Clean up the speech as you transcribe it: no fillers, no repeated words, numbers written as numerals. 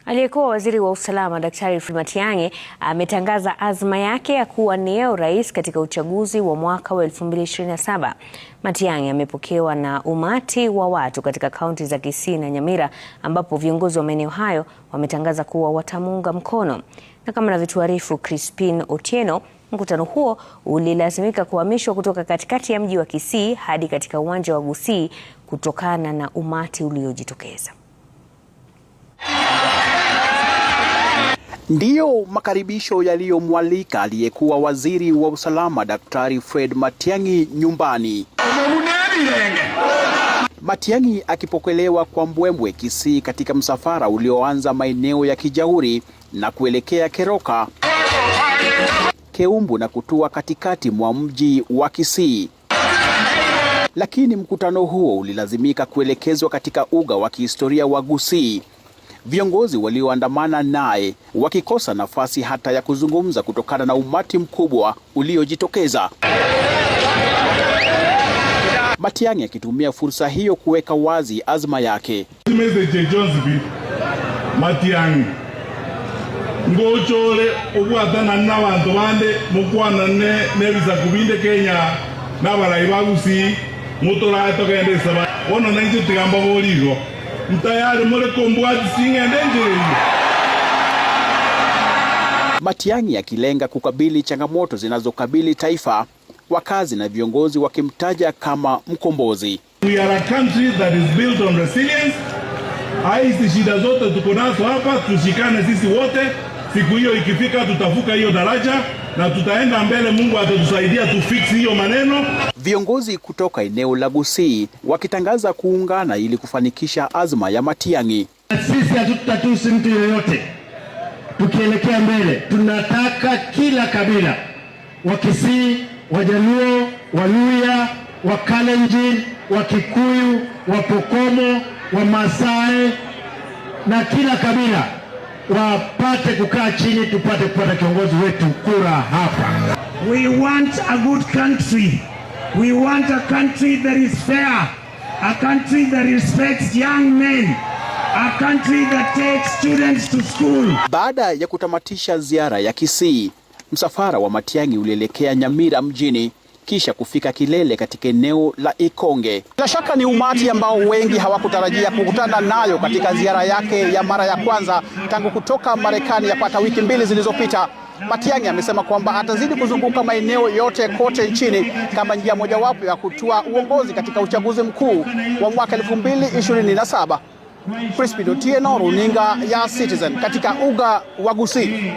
Aliyekuwa waziri wa usalama Daktari Fred Matiang'i ametangaza azma yake ya kuwania urais katika uchaguzi wa mwaka wa 2027. Matiang'i amepokewa na umati wa watu katika kaunti za Kisii na Nyamira ambapo viongozi wa maeneo hayo wametangaza kuwa watamuunga mkono. Na kama anavyotuarifu Crispin Otieno, mkutano huo ulilazimika kuhamishwa kutoka katikati ya mji wa Kisii hadi katika uwanja wa Gusii kutokana na umati uliojitokeza. Ndiyo makaribisho yaliyomwalika aliyekuwa waziri wa usalama Daktari Fred Matiang'i nyumbani. Matiang'i akipokelewa kwa mbwembwe Kisii katika msafara ulioanza maeneo ya Kijauri na kuelekea Keroka, Keumbu na kutua katikati mwa mji wa Kisii. Lakini mkutano huo ulilazimika kuelekezwa katika uga wa kihistoria wa Gusii, viongozi walioandamana naye wakikosa nafasi hata ya kuzungumza kutokana na umati mkubwa uliojitokeza. Matiang'i akitumia fursa hiyo kuweka wazi azma yake. Matiang'i ngochore obwatana n'abantu bande mokwanane n'ebisaku binde Kenya n'abarai ba Gusii motorae togende esaba bono nainche tiga mbabori igo ntayari more kombwati sing'ende enchera. Matiang'i akilenga kukabili changamoto zinazokabili taifa, wakazi na viongozi wakimtaja kama mkombozi. We are a country that is built on resilience. Hizi shida zote tuko nazo hapa, tushikane sisi wote. Siku hiyo ikifika, tutavuka hiyo daraja na tutaenda mbele. Mungu atatusaidia tufix hiyo maneno. Viongozi kutoka eneo la Gusii wakitangaza kuungana ili kufanikisha azma ya Matiang'i. Sisi hatutatusi mtu yoyote. Tukielekea mbele, tunataka kila kabila, Wakisii, Wajaluo, Waluya, Wakalenjin, Wakikuyu, Wapokomo, Wamasai na kila kabila wapate kukaa chini, tupate kupata kiongozi wetu kura hapa. We want a good country. We want a country that is fair, a country that respects young men, a country that takes students to school. Baada ya kutamatisha ziara ya Kisii, msafara wa Matiang'i ulielekea Nyamira mjini kisha kufika kilele katika eneo la Ikonge. Bila shaka ni umati ambao wengi hawakutarajia kukutana nayo katika ziara yake ya mara ya kwanza tangu kutoka Marekani yapata wiki mbili zilizopita. Matiang'i amesema kwamba atazidi kuzunguka maeneo yote kote nchini kama njia mojawapo ya kutua uongozi katika uchaguzi mkuu wa mwaka 2027. Crispin Otieno, runinga ya Citizen katika uga wa Gusii.